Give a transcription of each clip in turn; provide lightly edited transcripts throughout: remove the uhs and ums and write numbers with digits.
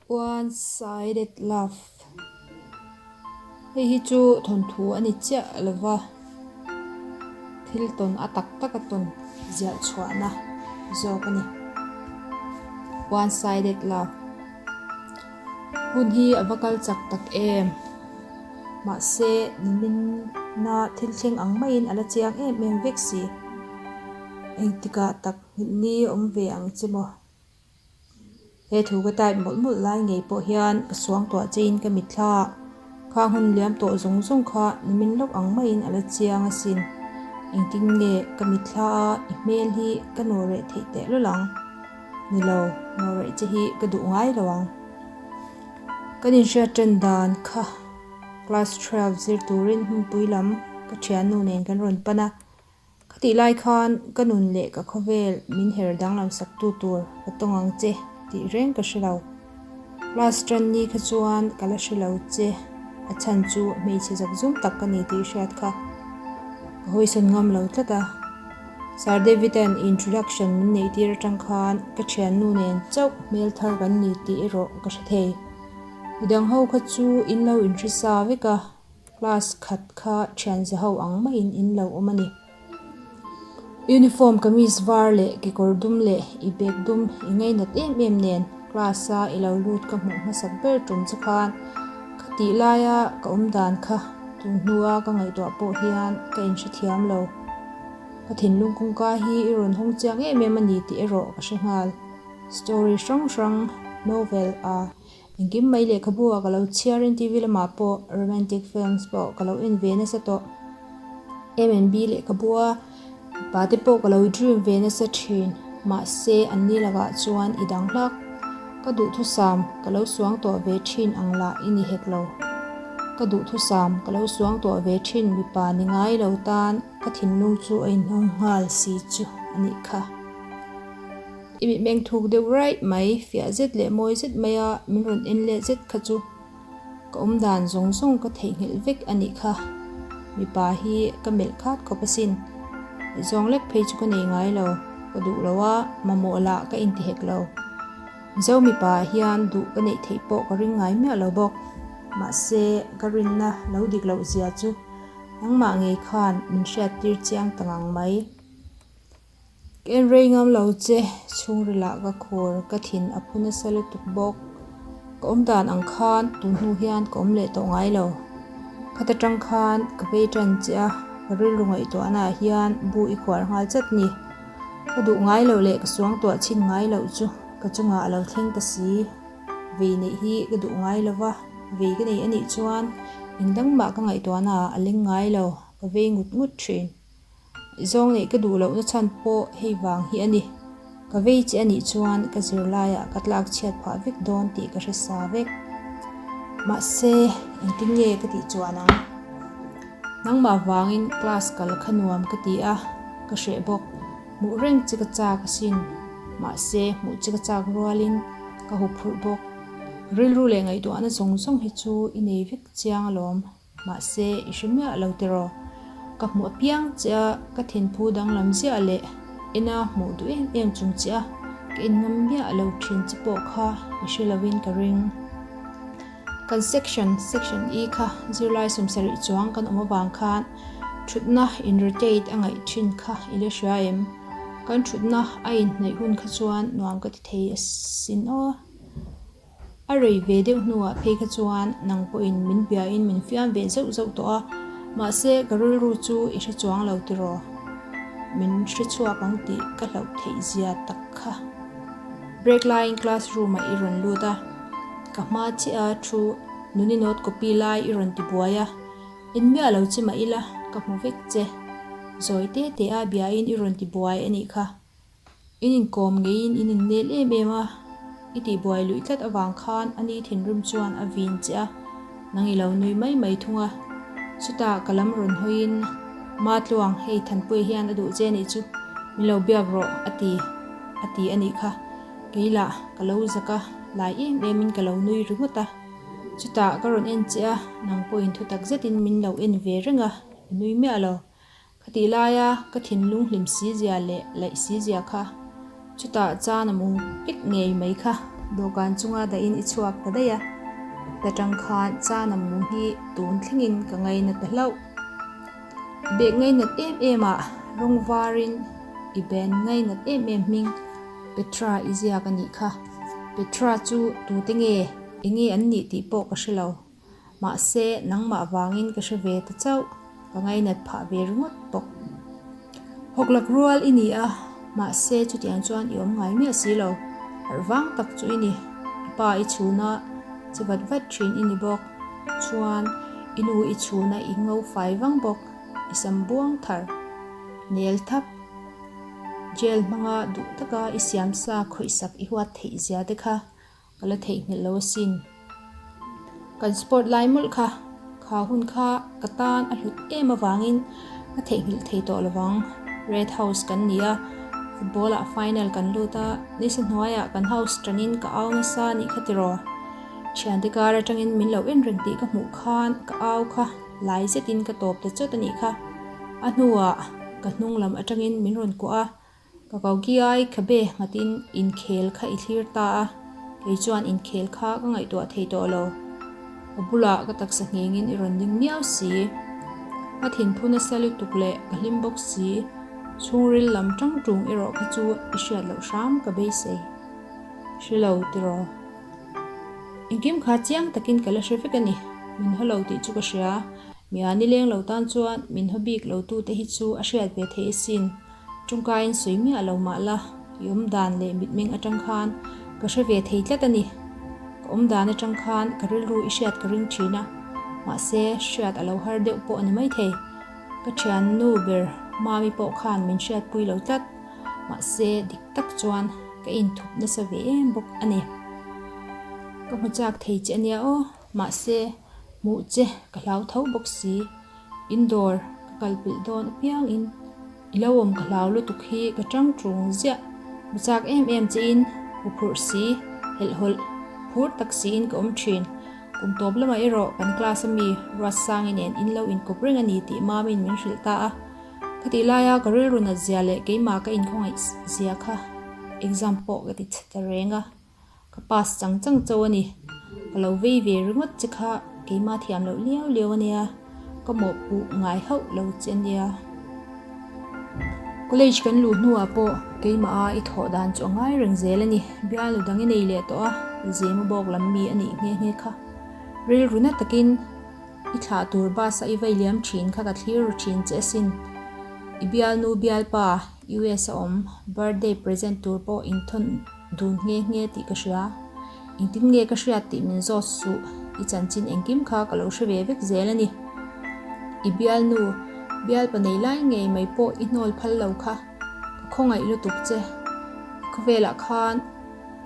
One sided love Hei hi chu thawnthu a ni chiah lova, thil tawn a tak tak a tawn ziah chhuahna zawk a ni. One sided love Hun hi a va kal chak tak em? Mahse nimina thil thleng ang maiin a la chiang em em vek si. Engtikah tak nghilh ni awm ve ang che maw? He thu ka type mawlh mawlh lai ngei pawh hian ka suangtuah chein ka mitthla a, khang hun liam tawh zawng zawng kha nimin lawk ang maiin a la chiang asin. Engtin nge ka mitthla a i hmel hi ka nawh reh theih teh lawlh ang? Ni lo, nawh reh che hi ka duh ngai lo ang. Kan inhriat ṭan dan kha class 12 zir turin hmunpui lam ka ṭhiannu nen kan rawn pan a. Khatih lai khan ka nun leh ka khawvel min her danglam sak tu tur ka tawng ang che tih reng ka hre lo. Class tan ni kha chuan ka la hre lo che, a chhan chu hmeichhe zakzum tak ka ni tih hriat kha ka hawisawn ngam lo tlat a. Sir David-a'n introduction min neih tir atang khan ka thiannu nen chauh hmel thar kan ni tih erawh ka hre thei. Midang ho kha chu in lo inhre sa vek a. Class khat kha thian za ho ang maiin in lo awm a ni. Uniform kamis var leh kekawr dum leh i bag dum i ngainat em em nen class a i lo lut ka hmuh hmasak ber tum che khan ka tih laia ka awm dan kha tun hnua ka ngaihtuah pawh hian ka inhrethiam lo. Ka thinlung kawngka hi i rawn hawng chiang em em a ni tih erawh ka hre nghal. Story hrang hrang novel a Engkim mai lehkhabu ah ka lo chhiar in TV lamah pawh romantic films pawh ka lo en ve nasa tawh. M and B lehkhabu a mipa te pawh ka lo dream ve nasa thin mahse an ni lakah chuan i dang hlak. Ka duhthusam ka lo suang tawh ve thin ang lah i ni hek lo. Ka duhthusam ka lo suang tawh ve thin mipa ni ngai lo tan ka thinlung chu a inhawng nghal si chu a nih kha. I mitmeng thuk deuh raih mai, fiah zet leh mawi zet maia min rawn en let zet kha chu ka awm dan zawng zawng ka theihnghilh vek a nih kha. Mipa hi ka melh khat khawp asin. Zawng lek phei chu ka nei ngai lo, ka duh lo a, mamawh lah ka inti hek lo. Mizo mipa ah hian duh ka neih theih pawh ka ring ngai miah lo bawk. Mahse, ka rinna lo dik loh zia chu nangmah ngei khan min hriattir chiang ta ngang mai. Ka en rei ngam lo che, chhungrilah ka khur, ka thin a phu nasa lutuk bawk. Ka awm dan ang khan tun hnu hian ka awm leh tawh ngai lo. Khat atang khan ka vei tan che a, ka rilru ngaihtuahna ah hian bu i khuar nghal chat ni. Ka duh ngai loh leh ka suangtuah chhin ngai loh chu ka chungah a lo thleng ta si. Vei neih hi ka duh ngai lo va, vei ka nei anih chuan engdang mah ka ngaihtuahna ah a leng ngai lo, ka vei ngut ngut thin. Zawng neih ka duh lohna chhan pawh hei vang hi a ni. Ka vei che a nih chuan ka zirlaiah ka tlak chhiat phah vek dawn tih ka hre sa vek. Mahse, engtin nge ka tih chuan ang? Nangmah vangin class kal kha nuam ka ti a, ka hreh bawk. Hmuh reng che ka chak asin. Mahse, hmuh che ka chak rualin ka huphurh bawk. Rilru leh ngaihtuahna zawng zawng hi chu i nei vek chiang alawm. Mahse, i hre miah lo tiraw? Ka hmuh apiang che a, ka thinphu danglam ziah leh ena hmuh duh em em chung che a, ka in ngam miah lo thin che pawh kha i hre lovin ka ring. Kan section, section E kha zirlai sawmsarih chuang kan awm avang khan thutna in rotate a ngaih thin kha i la hria em? Kan thutna a inhnaih hun kha chuan nuam ka ti thei asin aw. A rei ve deuh hnuah phei kha chuan nang pawhin min biain min fiam ve zauh zauh tawh a, mahse ka rilru chu i hre chuang lo tiraw? Min hre chhuak ang tih ka hlauh theih zia tak kha. Break laiin class room ah i rawn lut a, ka hma chiah a thu nuni note copy lai i rawn ti buai a, en miah lo che mah ila ka hmu vek che. Zawi te te a biain i rawn ti buai a nih kha. In inkawm ngeiin in innel em em a, i tihbuai luih tlat avang khan a ni thinrim chuan a vin che a, nang i lo nui mai mai thung a. Chutah ka lam rawn hawiin, Ma Tluang, hei Thanpuia hian a duh che anih chu, min lo biak rawh a ti, a ti a nih kha. Kei lah ka lo zak a, lai em emin ka lo nui ringawt a. Chutah ka rawn en che a, nang pawhin thutak zetin min lo en ve reng a, i nui miah lo. Khatih laia ka thinlung hlim si zia leh laih si zia kha chutah chan a mung pek ngei mai kha. Dawhkan chunga dahin i chhuak ta daih a, ta tang khan chana mu hi tun thlengin ka ngaina ta hlauh. Bag ngainat em em ah rawng varin i band ngainat em em hming Petra i ziak a nih kha. Petra chu tute nge, enge an nih tih pawh ka hre lo. Mahse, nangmah vangin ka hre ve ta chauh, ka ngainat phah ve ringawt bawk. Hawklak rual i ni a, mahse chutiang chuan i awm ngai miah si lo. Harh vang tak chu i ni. I pa i chhun a, che vat vat thin i ni bawk. Chuan, i nu i chhun a i ngo fai vang bawk, i sam buang thar, nel thap, gel hmanga duh taka i siam sa khawihsak i huat theih zia te kha Ka la theihnghilh lo asin. Kan sport lai mawlh kha, kha hun kha ka tan a hlut em avangin ka theihnghilh thei tawh lovang. Red House kan ni a, football ah final kan lut a, nisa hnuaiah kan house tanin ka au nasa a nih kha tiraw. Thiante kar atangin min lo en reng tih ka hmuh khan ka au kha lai zetin ka tawp ta chawt a nih kha. A hnuah ka hnung lam atangin min rawn kuah a, Ka ko kiai khabe nghatin inkhel kha i thlir ta a, kei chuan inkhel kha ka ngaihtuah thei tawh lo. Ka bulah ka taksa nghengin i rawn ding miau si. Ka thinphu nasa lutuk leh ka hlim bawk si, chhungril lam tang tung erawh kha chu i hriat loh hram ka beisei. Hre lo tiraw? Engkim kha chiang takin ka la hre vek a ni, min haw lo tih chu ka hria. Mia nileng lo tan chuan min haw bik lo tute hi chu a hriat ve theih asin. Tawngkaiin sawi miah lo mah la, i awm dan leh mitmeng atang khan ka hre ve thei tlat a ni. Ka awm dan atang khan ka rilru i hriat ka ring thin a, mahse hriat a lo har deuh pawh a ni maithei. Ka thiannu ber Mami pawh khan min hriatpui lo tlat, mahse dik tak chuan ka inthup nasa ve em bawk a ni. Ka hmu chak thei che a nia aw, mahse hmuh che ka hlau tho bawk si. Indoor ka kal pilh dawn apiangin i lo awm ka hlau lutuk hi ka tang tung ziah. Hmu chak em em chein hmu phurh si, helhhawlh phur tak siin ka awm thin. Kum tawp lamah erawh kan class ami Ruatsangi nen in lo inkawp reng a ni tih Mami'n min hrilh ta a. Ka tih laia ka rilru nat zia leh keimah ka inkhawngaih zia kha exam pawh ka ti chhe ta reng a. Ka pass chang chang chauh a ni. Ka lo vei ve ringawt che kha keimah thiam loh liau liau a nia, ka mawhpuh ngai hauh lo che a nia. College kan luh hnuah pawh keimah a i thawh dan chu a ngai reng zel a ni. Bialnu dang i nei leh tawh a, i zema bawk lam mi a nih nghe nghe kha. Rilru na takin i thlah tur bus a i vei liam thin kha ka thlir ru thin che asin. I bialnu bialpa US a awm birthday present tur pawh inthawn Dun nghe nghe tih ka hria. Engtin nge ka hriat tih min zawt suh, i chanchin engkim kha ka lo hre ve vek zel a ni. I bialnu, bialpa nei lai ngei mai pawh i hnawl phal lo kha, ka khawngaih lutuk che. I khawvelah khan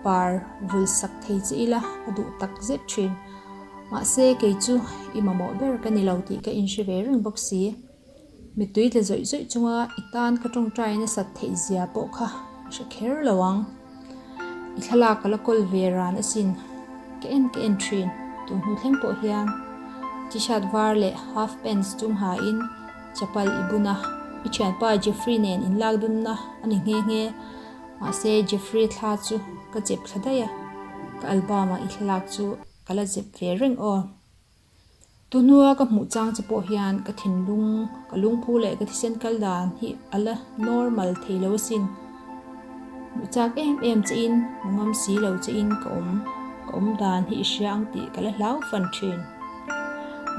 par vul sak thei che ila ka duh tak zet thin. Mahse kei chu i mamawh ber ka ni lo tih ka inhre ve reng bawk si. Mittui tla zawih zawih chunga i tan ka tawngtai nasat theih zia pawh kha ka hre kher lo ang. I thlalak ka la kawl ve ran asin. Ka en ka en thin, tun hnu thleng pawh hian t-shirt var leh half pants chung hain chapal i bun a, i thianpa Jeffrey nen inlak dunna a ni nghe nghe. Mahse Jeffrey thla chu ka chep thla daih a, ka album ah i thlalak chu ka la zep ve reng aw. Tunhua ka hmuh chang che pawh hian ka thinlung, ka lungphu leh ka thisen kal dan hi a la normal thei lo asin. Hmuh chak em em che in, hmu ngam si lo che in ka awm, ka awm dan hi i hria ang tih ka la hlau fan thin.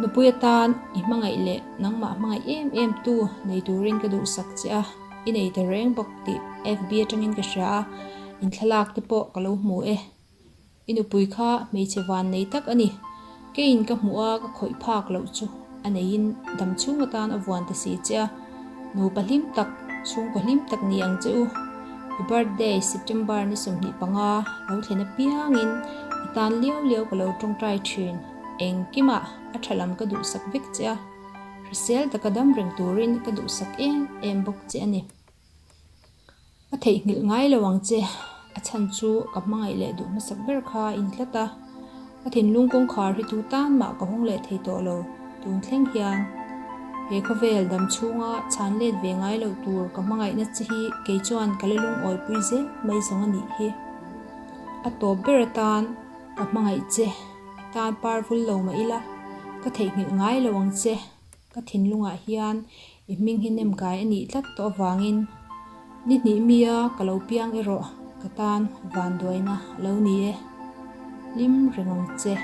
Nupui atan i hmangaih leh nangmah hmangaih em em tu nei turin ka duhsak che a, i nei ta reng bawk tih FB atangin ka hria a, inthlalak te pawh ka lo hmu e. I nupui kha hmeichhe van nei tak a ni. Keiin ka hmuh a, ka khawih phak loh chu a neiin dam chhung atan a vuan ta si che a. Nupa hlim tak, chhungkaw hlim tak ni ang che u. I birthday September ni 25 lo thlen apiangin i tan liau liau ka lo tawngtai thin. Engkimah a tha lam ka duhsak vek che a, hrisel taka dam reng turin ka duhsak em em bawk che a ni. Ka theihnghilh ngai lo ang che, a chhan chu ka hmangaih leh duh hmasak ber kha a intlat a, ka thinlung kawngkhar hi tu tan mah ka hawng leh thei tawh lo, tun thleng hian he khawvel dam chhunga chhan let ve ngai loh tur ka hmangaihna che hi kei chuan ka la lungawipui zel mai zawng a nih hi. A tawp ber atan ka hmangaih che, i tan par vul lo mah ila, ka theihnghilh ngai lo ang che. Ka thinlungah hian i hming hi nem kai a nih tlat tawh avangin ni hnih mia ka lo piang erawh ka tan vanduaina a lo ni e. Hlim reng ang che.